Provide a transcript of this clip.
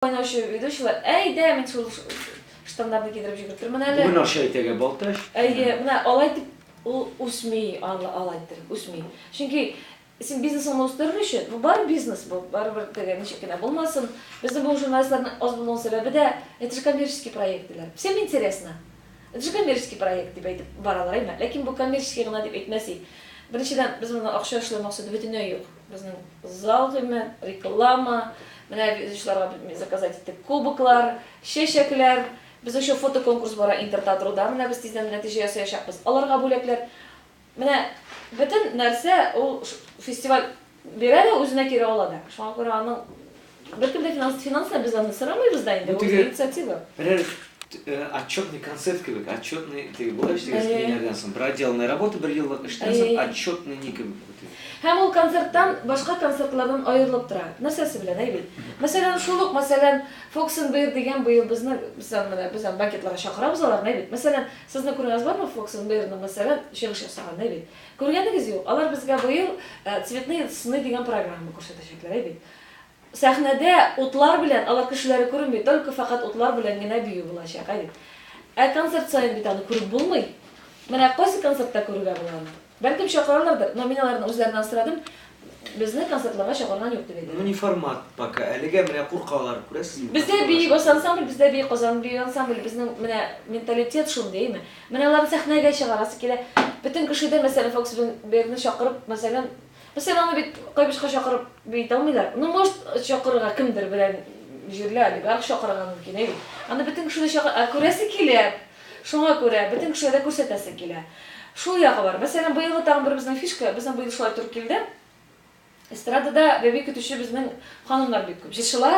Кайнаучы ведущийлар, әйдә, мин шул штаннарны кидереп җигереп торырмын әле. Бүген Арча итәгә Балтач. Әйе, менә алай дип ул үсми, алай иттереп үсми. Чөнки син бизнесыңны үстерер өчен, бу бары бизнес бу, барыбер теге ничек кенә булмасын. Безнең бу журналистларның аз булуының сәбәбе дә, это же коммерческий проект, диләр. Всем интересно. Это же коммерческий проект, дип әйтеп баралар, әйме? Ләкин бу коммерческий гына дип әйтмәс идек. Беренчедән, без монда акча эшләү максаты бөтенләй юк. Безнең зал кыйммәт, реклама, менә ведущийларга заказать иттек кубоклар, чәчәкләр. Безнең еще фотоконкурс бара Интертатруда, менә без тиздән нәтиҗә ясаячакбыз. Аларга бүләкләр. Менә бөтен нәрсә ул фестиваль бирә дә, үзенә кире ала да. Шуңа күрә аның беркем дә финанс финанс без аны сорамыйбыз да инде, ул инициатива. Берәр отчетный концерт кебек, отчетный теге була бит теге ниләрдән соң, проделанная работа бер еллык эштән соң отчетный ни кебек бу теге. Һәм ул концерттан башка концертлардан аерылып тора. Нәрсәсе белән, әй бит? Мәсәлән, шул ук, мәсәлән, Fox and Bear дигән быел безне, без аны менә, без аны банкетларга чакырабыз аларны, әй бит. Мәсәлән, сезнең күргәнегез бармы Fox and Bear-ның, мәсәлән, чыгыш ясаганын, әй бит? Күргәнегез юк. Алар безгә быел Цветные сны дигән программа күрсәтәчәкләр, әй бит. Сәхнәдә утлар белән, алар кешеләре күренми, только фәкать утлар белән генә бию булачак, әй бит. Ә концерт саен бит аны күреп булмый. Менә кайсы концертта күрергә була аны? Бәлкем чакыралардыр, но мин аларның үзләреннән сорадым, безне концертларга чакырган юк дип әйтәләр. Ну не формат пока, әлегә менә куркалар, күрәсезме? Бездә бии Гос ансамбль, бездә бии Казан бию ансамбле, безнең менә менталитет шундый, әйеме? Менә аларны сәхнәгә чыгарасы килә. Бөтен кеше дә, мәсәлән, Фокс Берны чакырып, мәсәлән, мәсәлән, аны бит Кайбычка чакырып биетә алмыйлар. Ну, может, чакырырга кемдер берәр җирле олигарх чакырырга мөмкин, әйе бит? Аны бөтен кеше дә чакыр, ә күрәсе килә. Шуңа күрә бөтен кешегә дә күрсәтәсе килә. Шул ягы бар. Мәсәлән, быелгы тагын бер безнең фишка, безнең быел шулай туры килде. Эстрадада бәби көтүче безнең ханымнар бик күп. Җырчылар.